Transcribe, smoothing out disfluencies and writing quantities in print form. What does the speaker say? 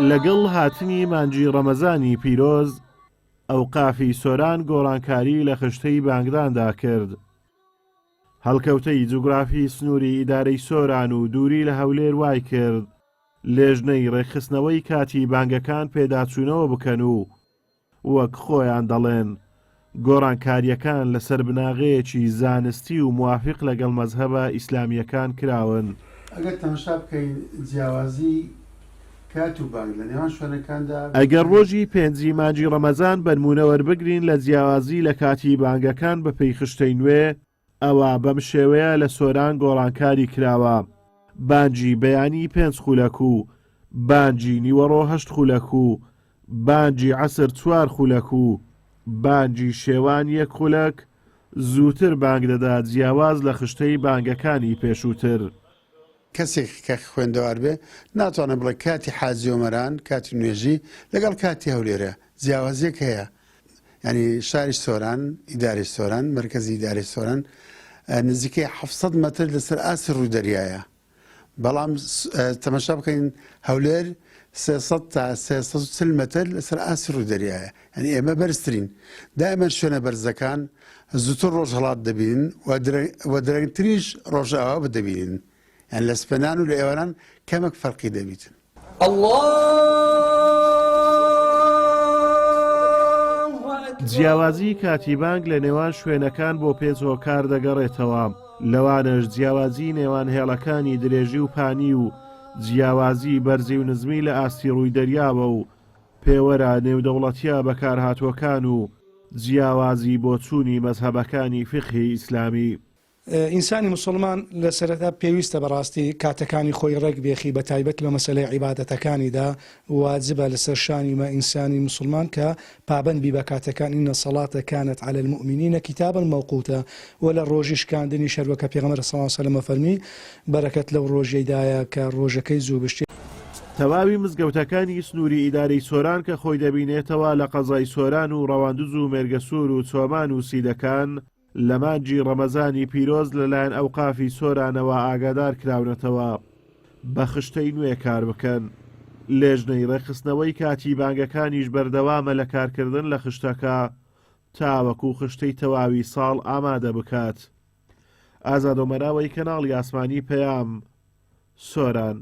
لەگەڵ هاتنی مانگی ڕەمەزانی پیرۆز، ئەوقافی سۆران گۆڕانکاری لە خشتەی بانگداندا کرد. هەڵکەوتەی جوگرافی سنووری ئیدارەی سۆران و دووری لە هەولێر وایکرد لێژنەی ڕێکخستنەوەی کاتی بانگەکان پێداچوونەوە بکەن و وەک خۆیان دەڵێن گۆڕانکارییەکان لەسەر بناغەیەکی زانستی و موافیق لەگەڵ مەزهەبە ئیسلامییەکان کراون. ئەگەر تەمەشا بکەین جیاوازی کات و بانگ لە نێوان شوێنەکاندا. ئەگەر ڕۆژی پێنجی مانگی ڕەمەزان بەنموونە وەربگرین لە جیاوازی لە کاتی بانگەکان بەپێی خشتەی نوێ، ئەوا بەم شێوەیە لە سۆران گۆڕانکاری کراوە، بانگی بەیانی پێنج خولەک و بانگی نیوەڕۆ هەشت خولەک و بانگی عەسر چوار خولەک و بانگی شێوان یەک خولەک زووتر بانگ دەدات جیاواز لە خشتەی بانگەکانی پێشووتر. کەسێک کە خوێندەوار بێ ناتوانێت بڵێ کاتی حاجی ئۆمەران کاتی نوێژی لەگەڵ کاتی هەولێرە جیاوازیەک هەیە ینی شاری سۆران ئیداری سۆران مرکزی ئیداری سۆران نزیکەی 700 مەتر لەسەر ئاستی ڕووی دەریایە بەڵام تەمەشا بکەین هەولێر 300 تا 340 مەتر لەسەر ئاستی ڕووی دەریایە یعنی ئێمە بەرزترین دائما شوێنە بەرزەکان زووتر ڕۆژهەڵات دەبینن و درەنگتریش ڕۆژئاوا بدەبینن یان لە سپەنان و لە ئێواران کەمێک فەرقی دەبیتن. جیاوازی کاتی بانگ لە نێوان شوێنەکان بۆ پێنج هۆکار دەگەڕێتەوە، لەوانەش جیاوازی نێوان هێڵەکانی درێژی و پانی و جیاوازی بەرزی و نزمی لە ئاستی ڕووی دەریاوە و پێوەرە نێودەوڵەتییە بەکارهاتووەکان و جیاوازی بۆچوونی مەزهەبەکانی فیقهی ئیسلامی. ئینسانی موسڵمان لە سەرەتا پێویستە بەڕاستی کاتەکانی خۆی ڕێک بێخی بە تایبەت لە مەسەلەی عیبادەتەکانیدا واجبە لەسەر شانی مە ئینسانی موسڵمان کە پابەند بی بە کاتەکان ان الصلاة کانت علی المومنین کتابا موقوتا وە لە ڕۆژی شکاندنیش هەروەک کە پێغەمبەر صلی اللە علیە وسلم فەرمی بەرەکەت لەو ڕۆژەیدایە کە ڕۆژەکەی زوو بشکێ. تەواوی مزگەوتەکانی سنووری ئیدارەی سۆران کە خۆی دەبینێتەوە لە قەزای سۆران و ڕەواندز و مێرگەسوور و چۆمان و سیدەکان لە مانگی ڕەمەزانی پیرۆز لەلایەن ئەوقافی سۆرانەوە ئاگادار کراونەتەوە بە خشتەی نوێ کار بکەن. لێژنەی ڕێکخستنەوەی کاتی بانگەکانیش بەردەوامە لە کارکردن لە خشتەکە تاوەکو خشتەی تەواوی ساڵ ئامادە بکات. ئازاد ئۆمەراوەی کەناڵی ئاسمانی پەیام، سۆران.